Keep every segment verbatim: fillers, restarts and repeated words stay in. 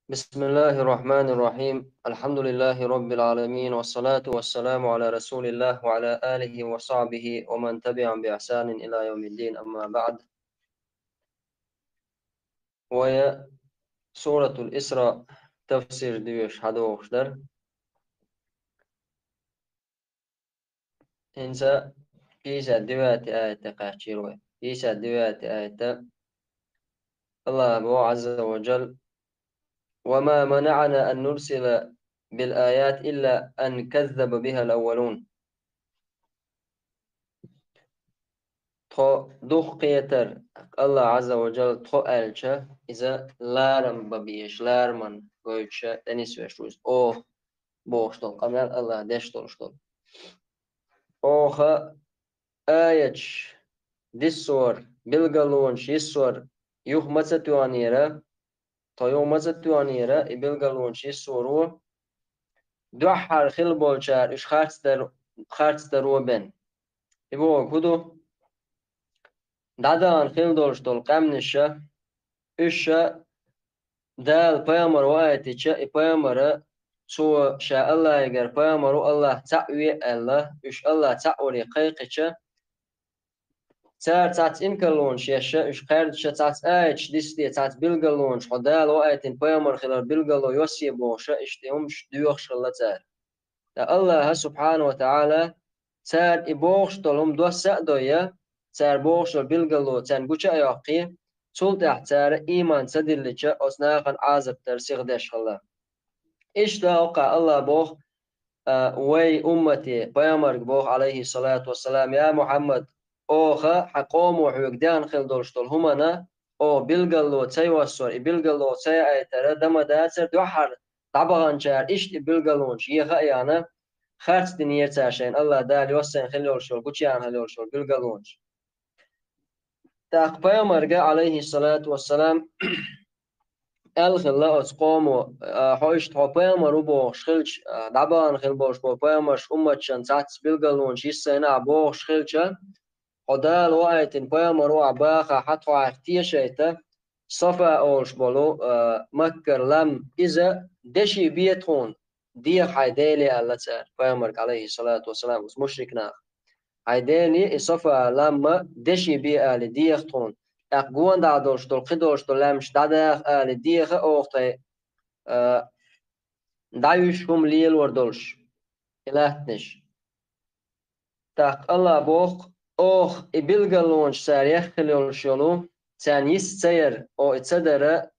بسم الله الرحمن الرحيم. الحمد لله رب العالمين، والصلاة والسلام على رسول الله وعلى آله وصحبه ومن تبعهم بإحسان إلى يوم الدين، أما بعد. Вай Суратул Исра тафсир доьшуш хьадогӀуш дара. ХӀинца пятьдесят девятый аята кхаьчира вай. Пятьдесят девятый аята. Аллаха боху, Азза ва Джалла: «وما منعنا أن نرسل بالآيات إلا أن كذب بها الأولون». Тхо дукха кхетар, Аллах Азза ва Джалла тхо аьлча, иза ларам бан безаш, лараман гойтуш, тӀенисвеш ву иза. Оха бохуш долу къамел Аллаха деш долуш долу. Оха аяташ йиссор, билгалонаш йиссор юха ма ца тоьхнера, тхо юха ма ца тоьхнера, и билгалонаш йиссоро, дуьххьара хилла болчара уьш харцдар-, харцдаро бен. И бохург хӀун ду? ДӀадахана хилла долуш долу къаьмнаша, уьш ша Дала пайхамар ваийтича, и пайхамара, цо ша Аллахьигара пайхамар ву, Аллах цхьаъ ве аьлла, уьш Аллах цхьаъ варе кхайкхича, цара цхьацца инкарлонаш еш, уьш кхаьрдаш, цхьацца аяташ дисте, цхьацца билгалонаш, хьо Дала ваийтина пайхамар хилар билгало йоссае бохуш, иштта и хӀумаш доьхуш хилла цара. Ткъа Аллаха, субхьана ва тагӀала, цара и бохуш долу хӀума досса а дойя, цара бохуш долу билгало царна гуча а йоккхий, цул тӀаьхьа цара ийман ца диллича, оцу нахана Ӏазап дар сиха деш хилла. Иштта хӀокху Аллаха боху, а, вай уммате, пайхамарга боху, алейхиссалату вассалам: «Я Мухьаммад, оха хьан къомо хьоьга дехна хилла долуш долу хӀумана, оха билгало ца йоссор, и билгало ца яийтара дан ма дацара дуьххьара дӀабаханчара иштта и билгалонаш еха а яхна, харцдинера цара шайна Аллах Дала йоссайна хилла йолуш йолу, гучаяьхна хилла йолуш йолу билгалонаш». ТӀаккха пайхамарга, алейхиссалату вассалам, аьлла хилла оцу къомо, а, хьо иштта хьо пайхамар ву бохуш хилча, а, дӀабахана хилла болуш болу пайхамарш умматшан цхьацца билгалонаш йиссайна ахь бохуш хилча, хьо Дала ваийтина пайхамар ву ахь баха хьан тхо хьайх тешайта, Сафа олуш болу, а, Маккара лам, иза деши бе тхуна, деха хьайн Деле аьлла цара, пайхамарга, алейхиссалату вассалам, уьш мушрик нах. Хьайн Деле и Сафа лам деши бе али, деха тхуна. ТӀаккха гонда долуш долу, кхидолуш долу лаьмнаш дӀадаха али, деха оха тхайн, а, дӀаюьйш хӀума лелор долуш, и латтанаш. ТӀаккха Аллах боху, оха и билгалонаш цара яххила йолуш йолу, царна йист ца яра, оха и ца дара,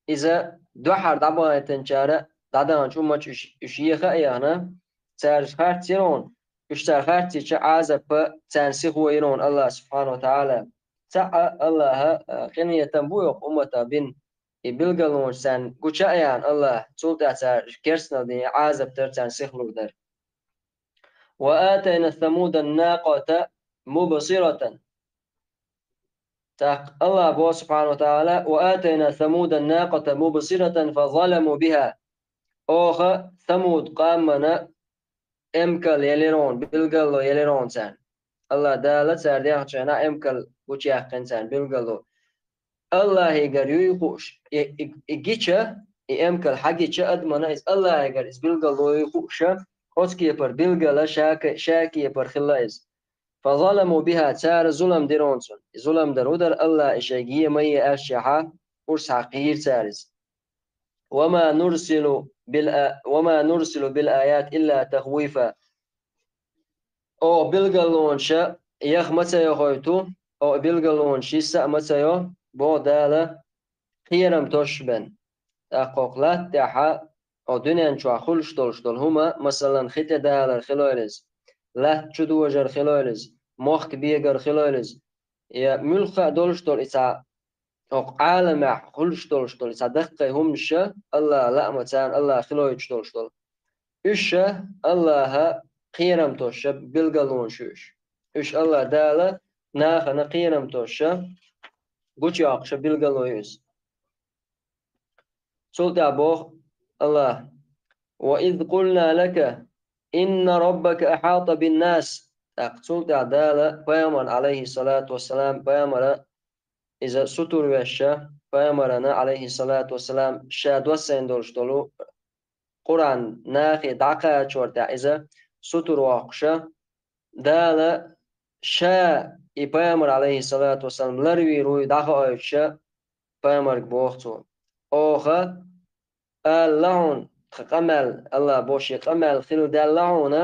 иза дуьххьара дӀабахийтинчара дӀадаханчу умматаш уьш, уьш еха а яхна, цара харц йира хьуна, уьш цара харц йича Ӏазапа царна сихо йира хьуна Аллах субхьана ва тагӀала. Цхьаъ Аллаха, а, къинхетам бу йоккха уммата бин, и билгалонаш царна гуча а яхна Аллах, цул тӀаьхьа цара керстанал дин Ӏазап дара царна сихлур дара. «وآتينا ثمود الناقة مبصرة». ТӀаккха Аллах боху субхьана ва тагӀала: «وآتينا ثمود الناقة مبصرة فظلموا بها». Оха Самуд къамана эмкал елира хьуна, билгало елира хьуна царна. Аллах Дала цара дехначу хенахь эмкал гучуяьккхина царна билгало. Аллахьигара юй хууш, и, и, и гича, и эмкал хьагича адамана иза Аллахьигара иза билгало юй хууша, оцу кепара билгала ша ке-, ша кепара хилла иза. «فظلموا بها», цара зулам дира хьуна цунна. И зулам дар хӀун дара, Аллах и шайга е ма е аьллашехьа, урс хьакхийра цара иза. «وما نرسل بالآ-، وما نرسل بالآيات إلا تخويفا». Оха билгалонаш яха ма ца йохуьйту, оха билгалонаш йисса а ма ца йо, боху Дала, кхерам тосуш бен. ТӀаккха хӀокху латта тӀехьа, хӀокху дуьнен чохь хуьлуш долуш долу хӀума, масалан, хи тӀедалар хилойла иза, латта чудожар хилойла иза, мохк бегар хилойла иза, я муьлхха а долуш долу и цхьа хӀокху Ӏаламехь хуьлуш долуш долу цхьа даккхий хӀуманаш Аллаха лаамца, Аллаха хилойтуш долуш долу. Уьш Аллаха кхерам тосуш билгалонаш ю уьш. Уьш Аллаха Дала нахана кхерам тосуш гучуйоккхуш билгало ю иза. Цул тӀаьхьа боху Аллаха: «وإذ قلنا لك إن ربك أحاط بالناس». ТӀаккха цул тӀаьхьа Дала пайхамарна, алейхиссалату вассалам, пайхамара иза сутур вешша, пайхамарана, алейхиссалату вассалам, ша доссайн долуш долу Къуръан нахе дӀакхачор тӀехь иза сутур воккхуша, Дала ша и пайхамар, алейхиссалату вассалам, ларвийр вуй дӀахаойтуша, пайхамарга боху цо: «Оха аьлла хьуна, тхан къамел, Аллах бо шен къамел хила даьлла хьуна,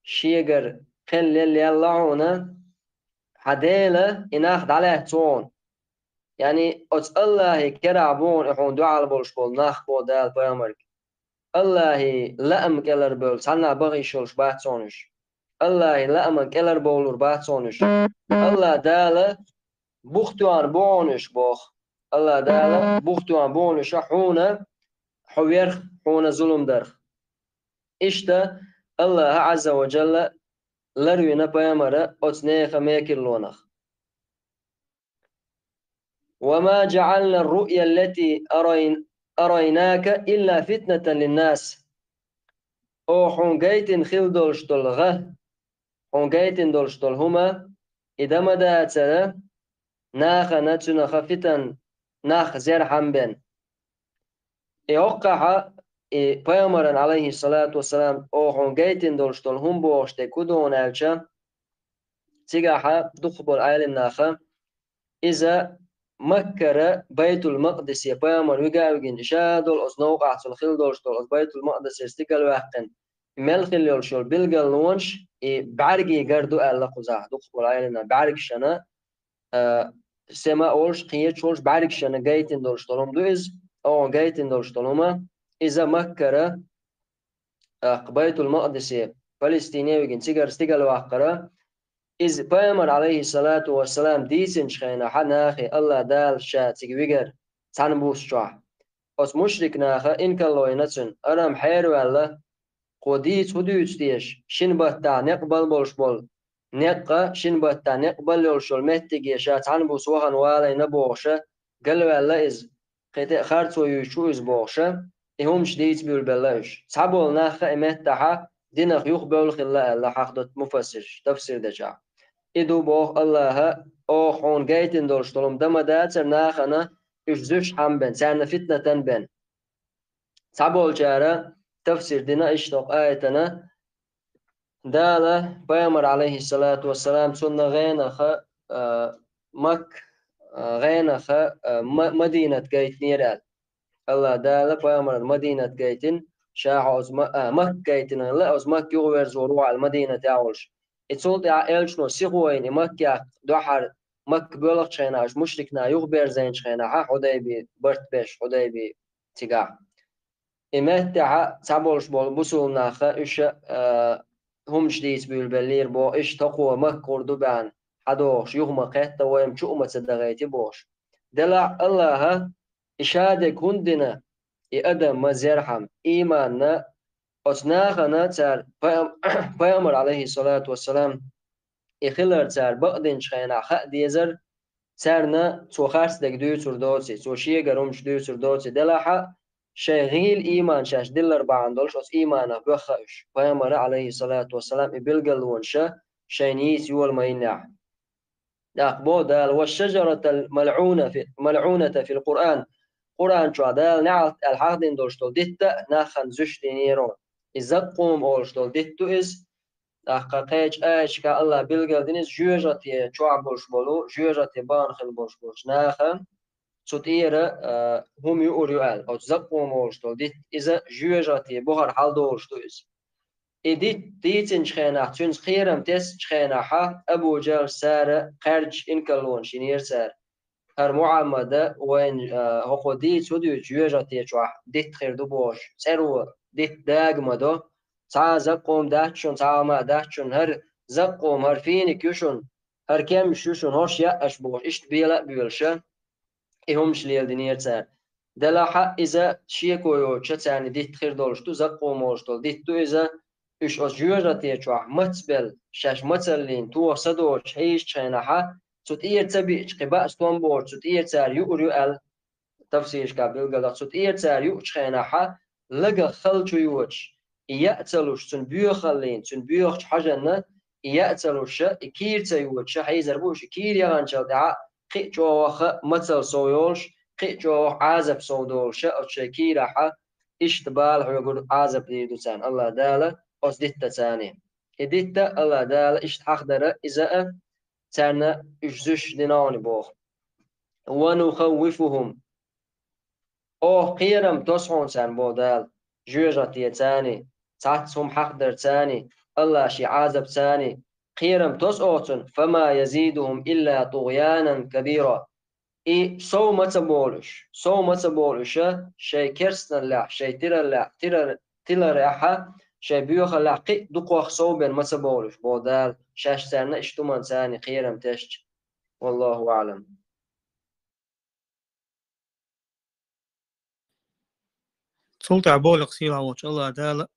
шегара кхел лелла яьлла хьуна, хьан Дела и нах дӀалаьцна хьуна». Яъни, оцу Аллахе керахь бу хьуна и хьуна дуьхьал болуш болу нах, боху Дала пайхамарга. Аллахе лаам кӀелар бевлла цхьанна бахийш йолуш бац хьуна уьш. Аллахе лааман кӀелар бовлур бац хьуна уьш. Аллах Дала бух тоьхна бу хьуна уьш, боху. Аллах Дала бух тоьхна бу хьуна уьш хьуна, хьо верх, хьуна зулам дарх. Иштта Аллаха Азза ва Джалла ларвина пайхамара оцу нехан мекарлонах. «وما جعلنا الرؤيا التي أرين-، أريناك إلا فتنة للناس». Оха хьуна гайтина хила долуш долу гӀа, хьуна гайтина долуш долу хӀума, и дан ма дацара, нахана цуьнах фитан, нах зерхьама бен. И хӀоккхахьа, и пайхамаран, алейхиссалату вассалам, оха хьуна гайтина долуш долу хӀума бохуш дерг хӀун ду хьуна аьлча, цигахьа дукхахболу Ӏелам наха, иза Маккара Байтул-Макъдисе пайхамар вига а вигина, ша долу оцу новкъахь цунна хила долуш долу оцу Байтул-Макъдисе стигала ваьккхина, мел хила йолуш йолу билгалонаш, и бӀаьргий гар ду аьлла кхузахь, дукхахболу Ӏелам наха, бӀаьргашна, а, сема а волуш, кхечу волуш, бӀаьргашна гайтина долуш долу хӀума ду иза, оха гайтина долуш долу хӀума, иза Маккара, а, Байтул-Макъдисе, Палестине а вигина, цигара стигала ваккхара, иза пайхамар, алейхиссалату вассалам, дийцинчу хенахьа нахе, Аллах Дала ша цига вигар цхьана буса чохь. Оцу мушрик наха инкарло йина цуьнан, арам хьераваьлла, кхо дийца хӀун дуьйцу теша, шина баттахь некъ бала болуш болу, некъа, шина баттахь некъ бала йолуш йолу меттиге ша цхьана буса вахана валийна бохуша, галваьлла иза, кхин тӀе а харцо юьйцуш ву иза бохуша, и хӀумаш дийца буьйлабелла уьш. Цхьаболу нахха и меттахьа динах юхабевлла хилла аьлла хьахдо муфассирш, тафсир дечахь. И ду боху Аллаха, оха хьуна гайтина долуш долу хӀума дан ма дацара нахана, уьш зуьш хьама бен, царна фитнатан бен. Цхьаболчара тафсир дина иштта хӀокху аятана, Дала пайхамар, алейхиссалату вассалам, цунна гӀенаха, а, Мак-, а, гӀенаха, а, Ма-, Мадинат гайтинера аьлла. Аллах Дала пайхамарна Мадинат гайтина, ша хьо оцу Ма-, а, Макка гайтина, ла оцу Макка юхаверзор ву аьлла Мадинат яхьуш. И цул тӀаьхьа элчано сихо йина и Макках дуьхьара, Макка боьлхучу хенахь, уьш мушрикна юхаберзайначу хенахьа, Хьудайби барт беш, Хьудайби цигахь. И меттехьа цхьаболуш болу бусулнаха уьш, а, хӀумаш дийца буьйлабеллера боху, иштта хӀокхо Макка гӀур ду баьхна, хьадогӀуш, юха ма кхетта, вайна чу а ма ца дахийти бохуш. Делахь Аллаха и шадерг хӀунда дина, и адам ма зерхьама, ийманна, оцу нахана цара пайхам-, пайхамар, алейхиссалату вассалам, и хилар цара бакъдинчу хенахь хаа дезар, царна цо харцдерг дуьйцур доций, цо шегара хӀумаш дуьйцур доций, делахьа, шайн гӀийла ийман шаьш диллар бахьана долуш оцу ийманах боьхха уьш. Пайхамара, алейхиссалату вассалам, и билгалонаша шайна йийца йола ма йиннехь. ТӀаккха боху Дала: «Ва шажаратал малъуна фи-, малъуната фил Къуръан». Къуръан чохь Дала неӀалт аьлла хьахдина долуш долу дитта а нахана зуьш динера. И заккъум олуш долу дитт ду иза. ТӀаккха кхечу аяташкахь Аллах билгалдина иза жоьжахате чохь болуш болу, жоьжахате бахана хила болуш болчу наха цу тӀера, а, хӀума юур ю аьлла. Оцу заккъум олуш долу дитт, иза жоьжахате бухара хьалдолуш ду иза. И дитт дийцинчу хенахь, цуьнца кхерам тесначу хенахьа, Абу Джахьл, цара кхаьрдаш инкарлонаш йинера цара. ХӀара Мухьаммада вайна, а, хӀокхо дийца хӀун дуьйцу жоьжахате чохь дитт хир ду бохуш, цӀеро дитт дага ма до. Цхьа а заккъум дац шуна, цхьа а хӀума дац шуна, хӀара заккъум, хӀара финик ю шуна, хӀара кемсаш ю шуна, хӀорш яа аша бохуш, иштта бела а боьлуша, и хӀумаш леладинера цара. Делахьа иза шеко йоцуша царна дитт хир долуш ду, заккъум олуш долу дитт ду иза, уьш оцу жоьжахате чохь мацбелла, шаьш мацаллина, тоха са доцуш хьийзачу хенахьа, цу тӀера ца биъча, кхин баа стом боцуш, цу тӀера цара юур ю аьлла, тафсирашкахь билгалдаккха, цу тӀера цара юучу хенахьа, лагах хала чу йоцуш, и яа ца луш, цуьнан боьха хилийна, цуьнан боьхачу хьожанна, и яа ца луша, и кийра ца йоцуша, хьийзар бу уьш, и кийра яханчул тӀаьхьа, кхин а чӀогӀа мацалла сов йолуш, кхин а чӀогӀа Ӏазап сов долуша оцу шайн кийрахьа, иштта бала хьоьгура, Ӏазап дийр ду царна Аллах Дала оцу диттаца. И дитта Аллах Дала иштта хьахдара иза а, царна уьш зуьш диногӀани боху. «Ва нухаввифухум». Оха кхерам тосу хьуна царна, боху Дала, жоьжахате царна, цхьацца хӀума хьахдарца, Аллах шен Ӏазапца, кхерам тосу оха цунна, «фама язидухум илла тугӀянан кабира». И сов ма ца болуш, сов ма ца болуша, шайн керстаналлехь, шайн тираллехь, тирар-, тиларехьа, шайн боьхаллехь кхин а дукхах сов бен ма ца болуш, боху Дала, шаьш царна иштта хӀуманца кхерам тесча. Валлаху аӀлам. Цул тӀаьхьа боху сийлахь волчу Аллах Дала: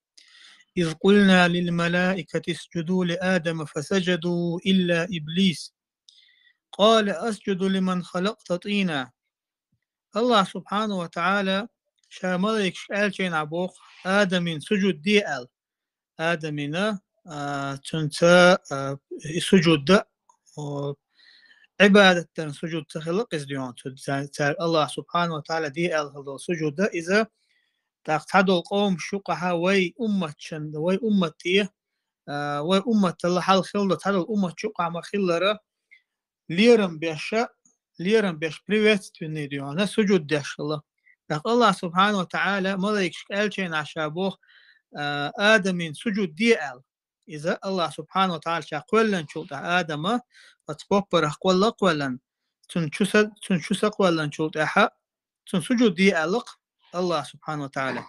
«Из къулна лил малаикати исджуду ли Адама фасаджаду илла иблис. Къала асджуду лиман халакъта тӀина». Аллах субхьанаху ва таӀала ша малайкашка аьллачу хенахь боху: «Адамина сужуд де», – аьлла. Адамина, а, цуьнца, а, и сужуд дан, о, Ӏибадат дарна сужуд ца хилла иза дуьйна цу ца-, цаьрга Аллах субхьанаху ва таӀала де аьлла хилла долу сужуд дан иза, тӀаккха цхьадолу къомаш юкъахьа вай умматшан, вай уммат тӀе, а, вай умматалла хьалха хилла цхьадолу уммат юкъахь ма-хиллара, лерам беша, лерам беш приветственный дуьйна сужуд деш хилла. ТӀаккха Аллах субхьанаху ва таӀала малайкашка аьллачу хенахь ша боху, а, Адамина сужуд де аьлла. Иза Аллах субхьанаху ва таӀала ша кхоьллинчул тӀаьхьа Адама, оцу поппарах кхолла а кхоьллина, цуьнан чу са, цуьнан чу са кхоьллинчул тӀаьхьа, цунна сужуд де аьлла-кх Аллах субхьанаху ва таӀала.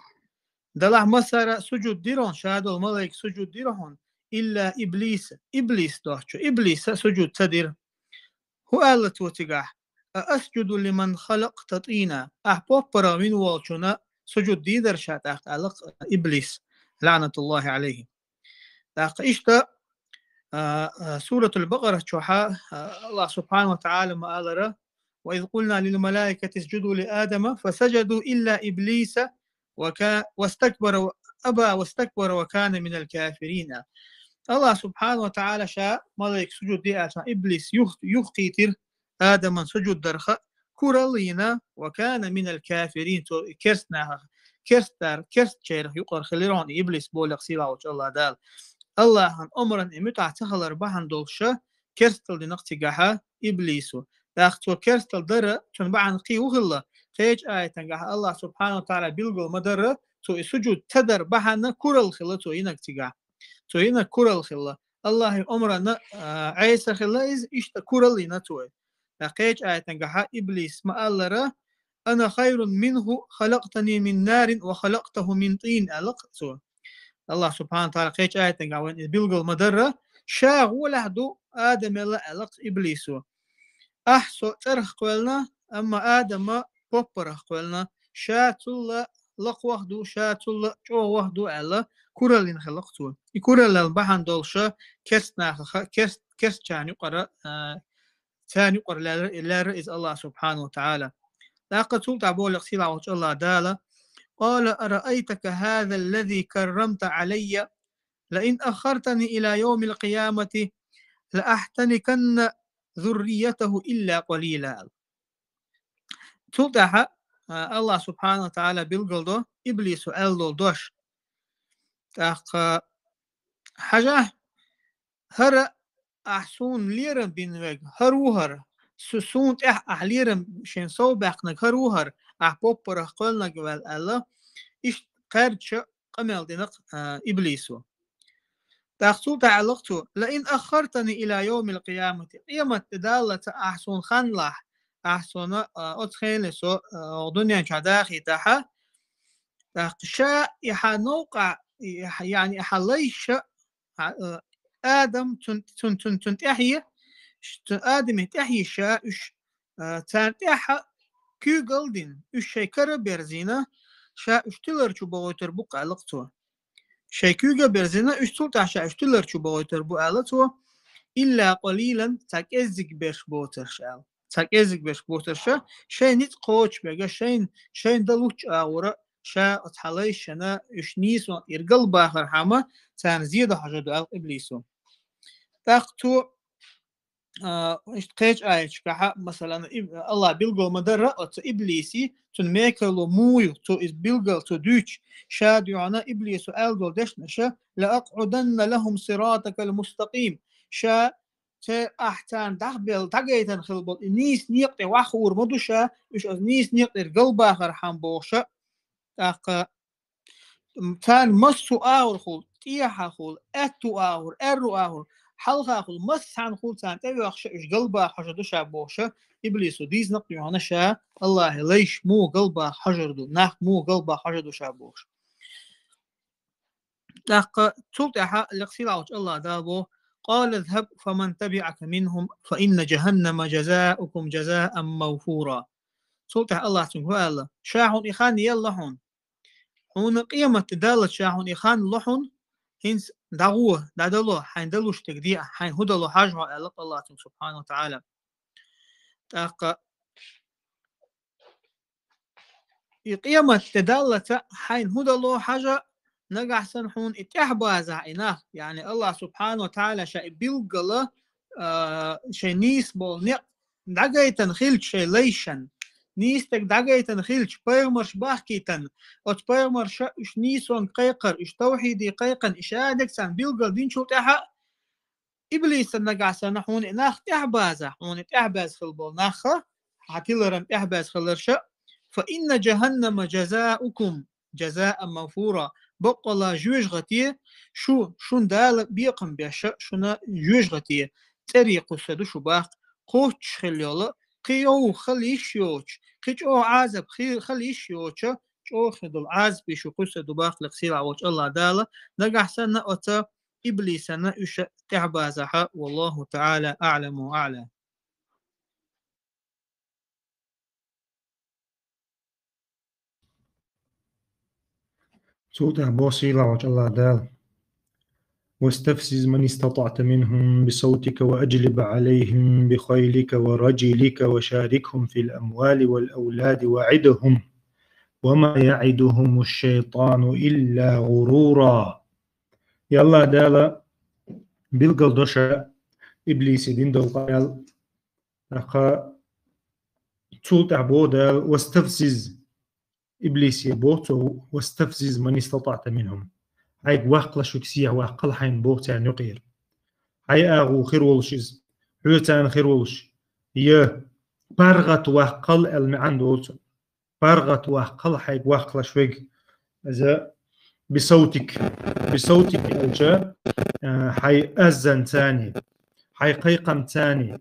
Делахь массара а сужуд дира хьуна, ша долу малайка сужуд дира хьуна, илла иблиса, иблис доцчу, иблиса а сужуд ца дира. ХӀун аьлла цо цигахь? «А асджуду лиман халакъта тӀина». Ахь поппарах вина волчунна сужуд дийр дара ша тӀаккха, аьлла-кх иблис, лаӀнатуллахи Ӏалайхи. ТӀаккха иштта, а, а, Суратул Бакъара чохьа, а, Аллах субхьанаху ва таӀала ма-аллара: «Ва из къулна лил малаикати исджуду ли Адама фасаджаду илла иблиса ва ка-, вастакбара ва аба вастакбара ва кана минал кафирин». Аллах субхьанаху ва таӀала ша малайка сужуд де аьлча, иблис юх-, юхкхийтира Адаман сужуд дарха, куралла йина, ва кана минал кафирин, цо и керст нахах, керстар-, керстчерах юкъара хилира хьуна иблис, боху-кх сийлахь волчу Аллах Дала. Аллахьан омран и муьтӀахь ца хилар бахьана долуша, керстал дина-кх цигахьа иблисо. ТӀаккха цо керстал дара, цуьнан бахьана кхин хӀун хилла? Кхечу аятангахьа Аллах субхьанаху ва таӀала билгал ма-дарра, цо и сужуд ца дар бахьана куралла хилла цо йинарг цигахь. Цо йинарг куралла хилла. Аллахьан омранна, а, Ӏеса хилла иза, иштта куралла йина цо. Ткъа кхечу аятангахьа иблис ма-аллара: «Ана хайрун минху, халакътани мин нарин ва халакътаху мин тӀин», аьлла-кх цо. Аллах субхьанаху ва таӀала кхечу аятангахь вайна иза билгал ма-дарра, ша гӀолехь ду Адамел аьлла-кх иблисо. Ахь со цӀарах кхоьллина, амма Адама поппарах кхоьллина, ша цул а лакхах ду, ша цул а чӀогӀах ду аьлла, куралла йина хилла-кх цо. И кураллал бахьана долуша керст нахаха, керст, керстчарна юкъара, а, царна юкъара лаьрра, лаьрра иза Аллах субхьанаху ва таӀала. ТӀаккха цул тӀаьхьа боху-кх сийлахь волчу Аллах Дала: «Къала араайтака хӀаза ллази каррамта Ӏалаййа, лаин аххартани ила йовмил къиямати, лаахьтаниканна зурриятаху илла къалила». Цул тӀаьхьа, а, Аллах субхьанаху ва таӀала билгал до иблисо аьлла долу дош. ТӀаккха, хьажахь, хӀара ахь суна лерам бина верг хӀара ву хӀара, су-, суна тӀехь ахь лерам шен сов баьккхинарг хӀара ву хӀара, ахь поппарах кхоьллинарг ваьлла аьлла, иштта кхаьрдача къамел дина-кх, а, иблисо. ТӀаккха цул тӀаьхьа аьлла-кх цо: «Лаин аххартани ила йовмил къиямати». Къемат де даллалц ахь суна ханлахь, ахь суна, а, оцу хенахь со, а, дуьнен чохь дахийтахьа, тӀаккха ша и хьан новкъа, и хьан, яъни и хьан лайша, а, а, Адам, цун, цун, цун, цун тӀаьхье, ш-, цун Адаме тӀаьхье ша уьш, а, царна тӀаьхьа куьйгалла дина, уьш шайн кара а берзийна, ша уьш тилар чу бохуьйтур бу-кх аьлла-кх цо. Шайн куьйга а берзийна, уьш цул тӀаьхьа ша уьш тилар чу бохуьйтур бу аьлла цо, илла къалилан, цхьа кӀеззиг берш боцурш аьлла. Цхьа кӀеззиг берш боцурша, шайн ницкъ кхочушберга, шайн, шайн дан луччу агӀора, ша оцу хьан лайшана уьш нийсонан тӀера галбахархьама, царна зен дан хьожур ду аьлла-кх иблисо. ТӀаккха цо а, иштта кхечу аяташкахьа, масалан, иб-, Аллах билгал ма дарра оцу иблиси, цуьнан мекарло муй, цо иза билгал, цо дуьйцуш, ша дуьхьана иблисо аьлла долу дешнаша: «Ла акъъуданна лахум сиратакал мустакъим». Ша церан ахь царна дӀахбелла, дӀагайтина хилла болу и нийса некъа тӀе ваха хуур ма ду ша, уьш оцу нийса некъа тӀера галбахархьама бохуша, тӀаккха царна массо а агӀорхула, тӀехьахула, аьтту агӀор, аьрру агӀор, хьалхахула, массанхула царна тӀевоьхуша, уьш галбаха хьожур ду ша бохуша, иблисо дийцина-кх дуьхьана ша, Аллахьан лайш муха галбаха хьожур ду, нах муха галбаха хьожур ду ша бохуша. ТӀаккха цул тӀаьхьа лекха сийлахьчу Аллах Дала боху: «Къала изхаб фаман табиӀака минхум, фа инна жаханнама жазаукум жазаан мавфура». Цул тӀаьхьа Аллах цуьнга хӀун аьлла: «Ша хьуна и хан елла хьуна. Хьуна къематде даллалц ша хьуна и хан ло хьуна, хӀинца дӀагӀо, дӀадало, хьайн далуш дерг де, хьайн хӀун дало хьажа хьо», аьлла Аллах цуьнга, субхьанаху ва таӀала. ТӀаккха и къематде даллалц хьайн хӀун дало хьажа, нагахь санна хьуна и тӀаьхьабазахь и нах, яъни Аллах субхьанаху ва таӀала ша и билггала, а, шайн нийса болу некъ дӀагайтина хилча шайн лайшна, нийса дерг дӀагайтина хилча, пайхамарш бахкийтина, оцу пайхамарша уьш нийсонга кхайкхар, уьш тавхьиде кхайкхина, и ша дерг царна билггал динчул тӀаьхьа, иблисан нагахь санна хьуна и нах тӀаьхьабазахь, хьуна и тӀаьхьабаьзна хилла болу нахха, хьан тиларан тӀаьхьабаьзна хиларша, фа инна жаханнама жазаукум жазаан мавфура, баккъалла жоьжахати, шу, шуна Дала бекхам беша, шуна жоьжахати, цӀерий кхуьссур ду шу баккха, кхоччуш хилла йолу, кхин йовха хила йиш йоцуш, кхин чӀогӀа Ӏазап хи-, хила йиш йоцуш, чӀогӀа хир долу Ӏазапе шу кхуьссур ду баккха лекха сийлахь волчу Аллах Дала, нагахь санна оцу иблисана уьш тӀаьхьабазахьа, валлаху таӀала аӀламу ва аӀла. Цул тӀаьхьа боху сийлахь волчу Аллах Дала: «Ваставзиз ман истатаӀта минхум бисавтика ва аджлиб Ӏалайхим бихайлика ва раджлика ва шарикхум фил амвали вал авлади ва Ӏидхум, ва ма яӀидухумуш шайтану илла гӀурура». И Аллах Дала билггал до ша иблисе дина долу къамел. ТӀаккха цул тӀаьхьа боху Дала: «Ваставзиз», иблисе боху цо: «Ваставзиз ман истатаӀта минхум». Хьайга ваккхалаш верг сехьа ваккхал хьайна боху царна юкъера. Хьайн агӀо хир волуш иза, хьоьца царна хир волуш, я паргӀат ваккхал аьлла маьӀна долу цуьнан. ПаргӀат ваккхал хьайга ваккхалаш верг. Иза бисавтик, бисавтик аьлча, а, хьайн аззанцани, хьайн кхайкхамцани,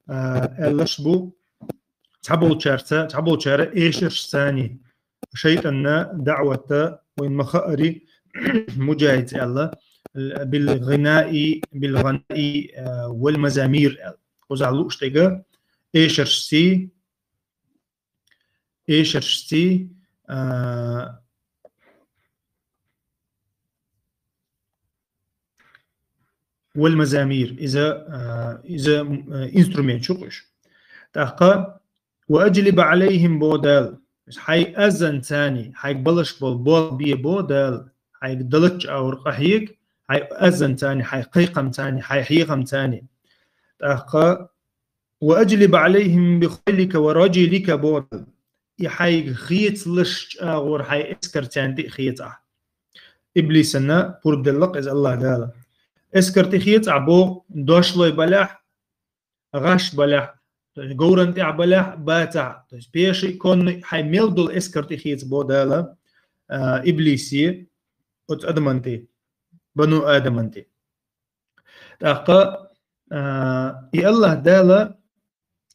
а, аьллаш бу цхьаболчарца, цхьаболчара эшаршцани, шайтӀанна даӀватта вайн ма хаъара, муджахӀидца аьлла, бил гӀинаи, бил гӀанаи, а, вал мазамир аьлла. Кхузахь лууш дерг эшаршций, эшаршций, а, вал мазамир, иза, а, иза, а, инструмент шу кхуьш. ТӀаккха: «Ва аджлиб Ӏалайхим», бо Дала. Хьайн аззанцани, хьайга балаш болу болх бе, бо Дала. Хьайга далачча агӀор къахьега, хьайн аззанцани, хьайн кхайкхамцани, хьайн хьехамцани. ТӀаккха: «Ва аджлиб Ӏалайхим бихайлика ва раджлика», боху Дала. И хьайга хецалаш чӀагӀор хьайн эскар царна тӀе а хецахь. Иблисана пурба делла-кх иза Аллах Дала. Эскар тӀе хецахь боху, дошлой балахь, гӀаш балахь, то есть говран тӀехь балахь, бацахь, то есть пеший, конный, хьайн мел долу эскар тӀе хеца боху Дала, а, иблисе, оцу адаман тӀе, бану Адаман тӀе. ТӀаккха, а, и Аллах Дала,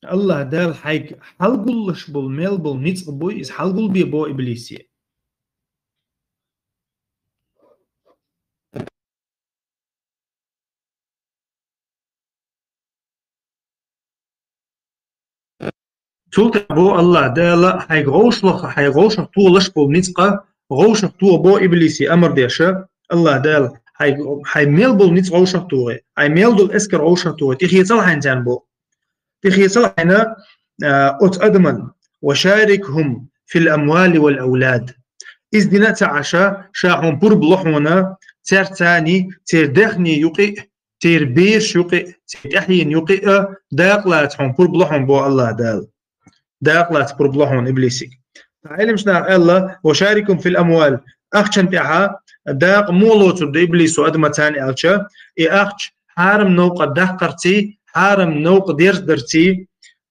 Аллах Дала хьайга хьалгуллаш болу мел болу ницкъ буй, иза хьалгулбе бо иблисе. Цул тӀаьхьа бо Аллах Дала хьайга гӀовшах, хьайн гӀовшах тохалаш болу ницкъ, гӀовшах тоха бо иблисе амар деша, Аллах Дала хьайга, хьайн мел болу ницкъ гӀовшах тохий, хьайн мел долу эскар гӀовшах тохий, тӀехецал хьайна царна бо. ТӀехецал хьайна, а, оцу адаман, «ва шарикхум фил амвали вал авлад». Иза дина а ца Ӏаш, ша хьуна пурба ло хьуна, цаьрца царна, церан даьхни юкъе а, церан бераш юкъе а, церан тӀаьхьенна юкъе а дакъа лаца хьуна пурба лу хьуна бо Аллаха Дала. Дакъа лаца пурба лу хьуна иблисига. Ӏилманчаша аьлла: «وشاركهم في الأموال». Ахчан тӀехьа дакъа муха лоцур ду иблисо адамаца аьлча, и ахча хьарам новкъа даккхарций, хьарам новкъа дерзадарций,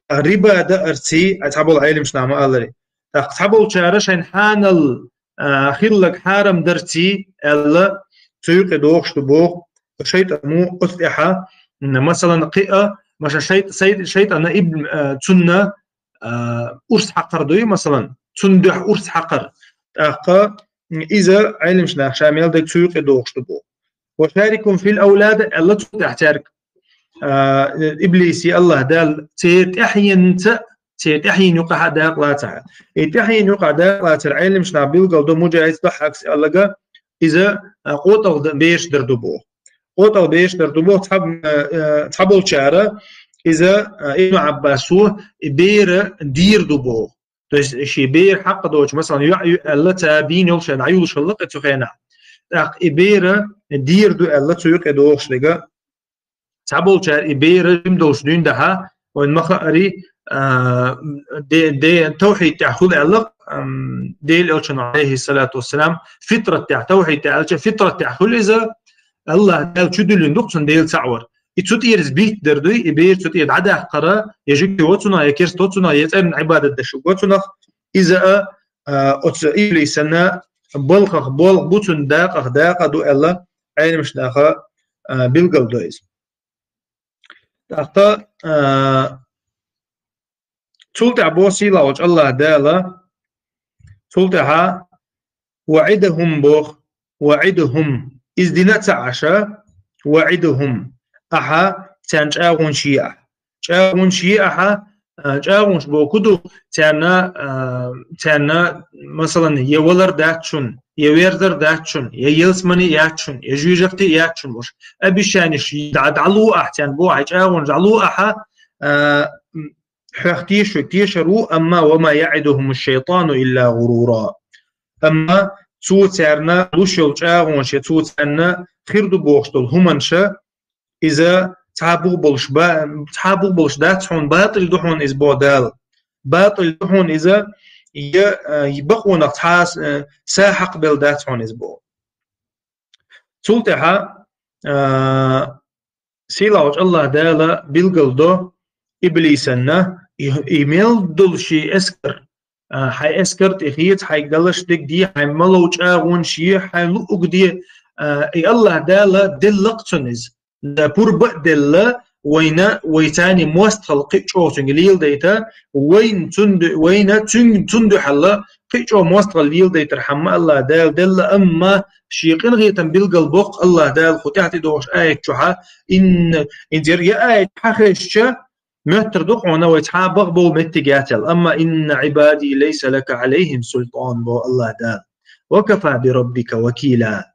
риба даарций, а цхьаболу Ӏилманчаша ма-аллара. ТӀаккха цхьаболчара шайн хьанал, а, хилларг хьарам дарций аьлла, цу юкъе догӀуш ду боху, шайтӀа мо оцу тӀехьа, м, масалан, кхиа, маша шайт-, сайт-, шайтӀана ибн, а, цунна, а, урс хьакхар дуй, масалан, цунна дуьхьа урс хьакхар. ТӀаккха, м, иза Ӏилманчаша мел дерг цу юкъе догӀуш ду боху. «وشاركهم في الأولاد» аьлла цу тӀехь цаьрга. А, иблиси Аллаха Дала церан тӀаьхьенца, церан тӀаьхьенна юкъахь дакъа лацахь. И тӀаьхьенна юкъахь дакъа лацар Ӏилманчаша билгал до, Муджахид, ДахӀхьакс аьлларг, иза, а, къотӀалла бераш дар ду боху. КъотӀалла бераш дар ду боху цхьаб-, а, а, цхьаболчара, иза, а, Ибн Ӏаббасо, и бер дийр ду боху. То есть шен бер хьакъ доцуш, масалан, йоӀ ю аьлла, ца бийна йолуш дӀаюллуш хилла кхин цу хенахь. ТӀаккха и бер дийр ду аьлла, цу юкъе догӀуш дерг. Цхьаболчара и бер жима долуш дуьйна дахьа, вайн ма-хаъара, а, де, де, тавхьид тӀехь хуьлу аьлла, ам, Делан Элчано, Ӏалайхиссалату вассалам, фитрат тӀехь, тавхьид тӀехь аьлча, фитрат тӀехь хуьлу иза, Аллаха Дала чу дуьллина ду-кх цунна Дела цхьаъ вар. И цу тӀера иза битта дар дуй, и бер цу тӀера дӀадаккхара, я жуьгти во цунах, я керста во цунах, я цӀерна Ӏибадат деш ву цунах, иза а, а, оцу иблисана балхах болх бу, цунна дакъах дакъа ду аьлла, Ӏилманчаша, а, билгал до иза. ТӀаккха, а, цул тӀаьхьа боху сийлахь волчу Аллаха Дала, цул тӀаьхьа «وعدهم» боху, «وعدهم». Иза дина а ца Ӏаш, «وعدهم». Ахьа царна чӀагӀонаш е ахьа. ЧӀагӀонаш е ахьа, а, чӀагӀонаш боху ду, царна, а, царна, масалан, я валар дац шуна, я верзар дац шуна, я ялсамани яц шуна, я жоьжахати яц шуна бохуш. Обещанеш дӀа-, дӀалу ахьа царна боху, хьайн чӀагӀонаш дӀалу ахьа, а, м, хьох тешо, тешар ву, амма «وما يعدهم الشيطان إلا غرورا». Амма цо царна луш йолу чӀагӀонаш, я цо царна хир ду бохуш долу хӀуманаш, иза цхьа бух болуш ба-, цхьа бух болуш дац хьуна, батӀил ду хьуна иза боху Дала. БатӀил ду хьуна иза, я, а, бакъонах цхьа а, а, са хьакхабелла дац хьуна иза боху. Цул тӀаьхьа, а, сийлахь волчу Аллаха Дала билгал до иблисана, и, и мел долу шен эскар, а, хьайн эскар тӀе хеца, хьайга далаш дерг де, хьайн малов чӀагӀонаш е, хьайн луъург де, а, и Аллаха Дала делла-кх цунна иза. Да пурба а делла, вайна, вай царний мостагӀалла кхин а чӀогӀа цуьнга леладайта, вайна цунна ду-, вайна цуьнга, цунна дуьхьал кхин а чӀогӀа мостагӀалла леладайтархьама Аллаха Дала делла, амма шен къинхетам билгал боккху Аллаха Дала кху тӀаьхьа тӀедогӀуш аят чохьа, инна, инзер я аят хьан хезча, моьттар ду-кх хьуна вай цхьа а бакъ бовла меттиг яц аьлла. Амма «إن عبادي ليس لك عليهم سلطان» боху Аллаха Дала. «وكفى بربك وكيلا».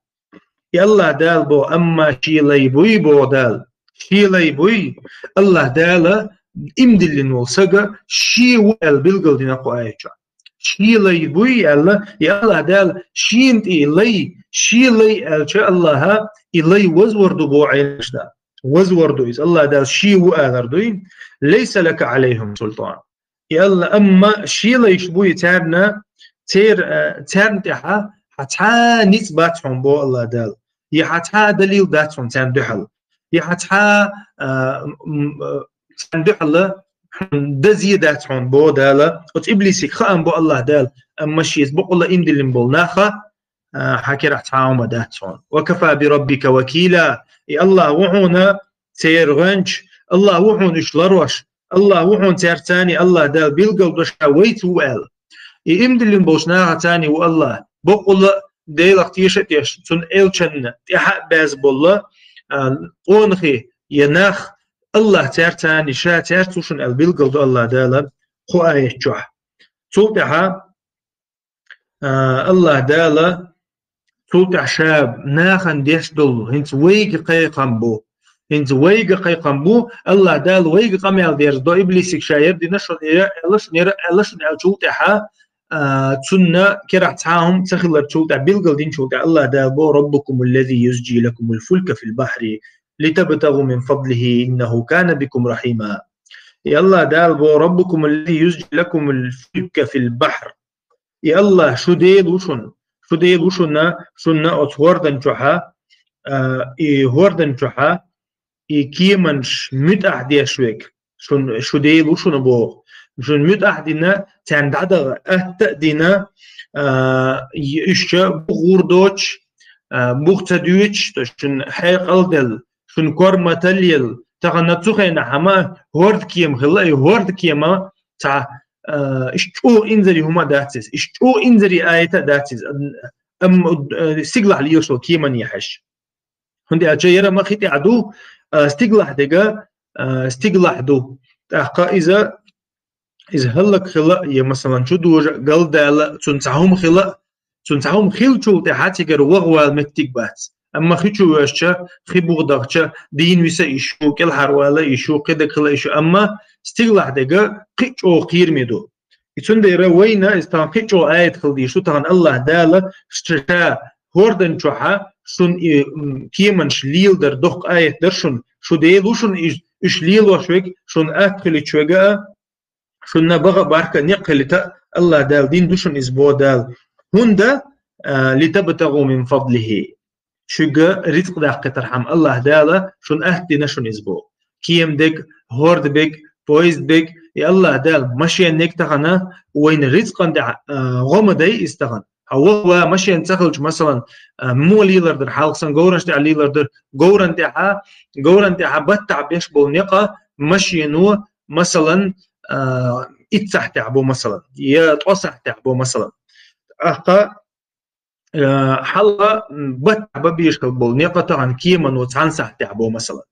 И Аллаха Дала боху, амма шен лай буй боху Дала. Шен лай буй, Аллаха Дала иман диллина волу сага шен ву аьлла билгал дина кху аят чохь. Шен лай буй аьлла, и Аллаха Дала шена тӀе и лай, шен лай аьлча Аллаха, и лай вазвар ду боху Ӏилманчаша. Вазвар ду иза. Аллаха Дала шен ву алар дуй. «ليس لك عليهم سلطان». И Алла, амма шен лайш буй царна, цер-, а, царна тӀехьа хьан цхьа а ницкъ бац хьуна боху Аллаха Дала. Я хьан цхьа а далил дац хьуна царна дуьхьал. Я хьан цхьа а, а, м, а, царна дуьхьал хьуна дан зе дац хьуна боху Дала. Оцу иблисига хаам бо Аллаха Дала, амма шен иза бакъволу иман диллина болу нах а, хьан карахь цхьа а хӀума дац хьуна. «وكفى بربك وكيلا». И Аллах ву хьуна церан гӀоьнча, Аллах ву хьуна уьш ларош, Аллах ву хьуна цаьрца цхьаьний Аллаха Дала билгал до ша вайца ву аьлла. И иман диллина болчу нахаца цхьаьний ву Аллах, бакъволу Делах теша а тешна, цуьнан элчанна тӀаьхьа а баьзна болу, а, къонахий я нах, Аллах цаьрца цхьаьний ша цаьрца ву шуна аьлла билгал до Аллаха Дала кху аят чохь. Цул тӀаьхьа а, Аллаха Дала цул тӀаьхьа ша нахана деш долу, хӀинца вайга кхайкхам бу. ХӀинца вайга кхайкхам бу, Аллаха Дала вайга къамел дерзадо, иблисига ша яра дина шуна, яра аьлла шуна, яра аьлла шуна аьллачул тӀаьхьа, а, цунна керахь цхьа а хӀума ца хиларчул тӀаьхьа, билгал динчул тӀаьхьа Аллаха Дала бо: «ربكم الذي يزجي لكم الفلك في البحر لتبتغوا من فضله إنه كان بكم رحيما. И Аллах Дала бо: ربكم الذي يزجي لكم الفلك في البحر. И Аллах шу Дела ву шун, шу Дела ву шуна, шунна оцу хӀордан чохьа, а, и хӀордан чохьа, и кеманаш муьтӀахь деш верг, шун, шу Дела ву шуна боху. Шун муьтӀахь дина, царна дӀадаха атта а дина, а, и уьш ча бух гӀур доцуш, а, бух ца дуьйцуш, то шун хьекъал делла, шун корматал елла, тахана цу хенахь хӀама хӀорда кема хилла, и хӀорда кема цхьа, а, иш чӀогӀа инзаре хӀума дац иза, иш чӀогӀа инзаре аята а дац иза, амма, а, стигалахь лелаш волу кеманна яхьаш. ХӀунда аьлча яра ма хи тӀехь ду, а, стигалахь дега, а, стигалахь ду. ТӀаккха иза, иза хӀаллакьхила, я, масалан, чу дожа а, галдала а, цунна цхьа хӀума хила а, цунна цхьа хӀума хилчул тӀаьхьа цигара ваха вала меттиг бац. Амма хи чу воьжча, хи буха дахча, дийна виса а йиш ю, кӀелхьарвала а йиш ю, кхидагахила а йиш ю, амма стигалахь дега кхин а чӀогӀа кхераме ду. И цундела вайна иза тахана кхин а чӀогӀа аят хила дийш ду, тахана Аллах Дала ша хӀордан чохьа шун и, м, кеманаш леладар доккха аят дар шун, шу Дела ву шун и, уьш лелош верг, шун атта хилча верг а, шунна баха а барка а некъ хилийта а Аллах Дала дина ду шун иза бо Дала. ХӀунда, а, لتبتغوا من فضله. Шуьга рицкъ даккхийтархьама Аллах Дала шун атта дина шун иза бо. Кема дег, хӀорда бег, поезд бег, и Аллах Дала машен нег тахана вайна рицкъан тӀехь, а, гӀо ма дай иза тахана. Хьан ваха ва машен ца хилча, масалан, а, муха лелар дара, хьалха сан говранаш тӀехь лелар дара, говран тӀехьа, говран тӀехьа баттахь беш болу некъа машено, масалан, а, итт сахьтехь бо, масалан, я ткъо сахьтехь бо, масалан. ТӀаккха, а, хьалха, м, баттахь бан безаш хила болу некъа тахана кемано цхьана сахьтехь бо, масалан.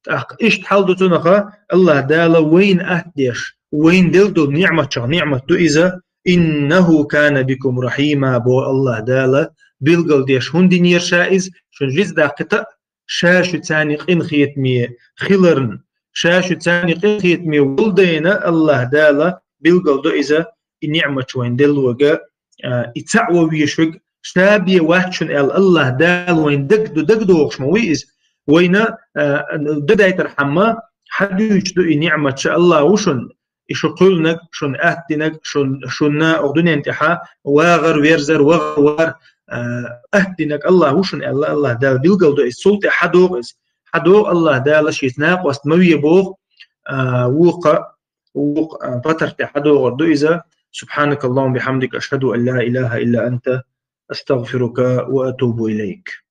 ТӀаккха иштта хьал ду цунаха, Аллах Дала вайна атта деш, вайна делла долу ниъматчех ниъмат ду иза, إنه كان بكم رحيما, бо Аллах Дала, билгал деш, хӀунда динера ша иза, шун рицкъ даккхийта а, ша шуьца къинхетаме хиларна, ша шуьца къинхетаме волу дайна Аллах Дала билгал до иза, и ниъматаш вайна деллага, а, и цхьаъ ван везаш верг ша бен вац шуна аьлла, Аллах Дала вайна дагадо-, дагадогӀуш ма вуй иза. Вайна, а, дагадайтархьама, хьадуьйцуш ду и ниъматаш, Аллах ву шуна и шу кхуьллинарг, шуна атта динарг, шун-, шунна оха дуьнен тӀехьа вагӀар, верзар, вагӀар, вар, а, атта динарг Аллах ву шуна аьлла, Аллах Дала билгал до иза, цул тӀе хьадогӀу иза. ХьадогӀу Аллах Дала шеца накъост ма ве боху, а, вукха, вукха, а, патар тӀе хьадогӀур ду иза. سبحانك اللهم وبحمدك، أشهد أن لا إله إلا أنت، أستغفرك وأتوب إليك.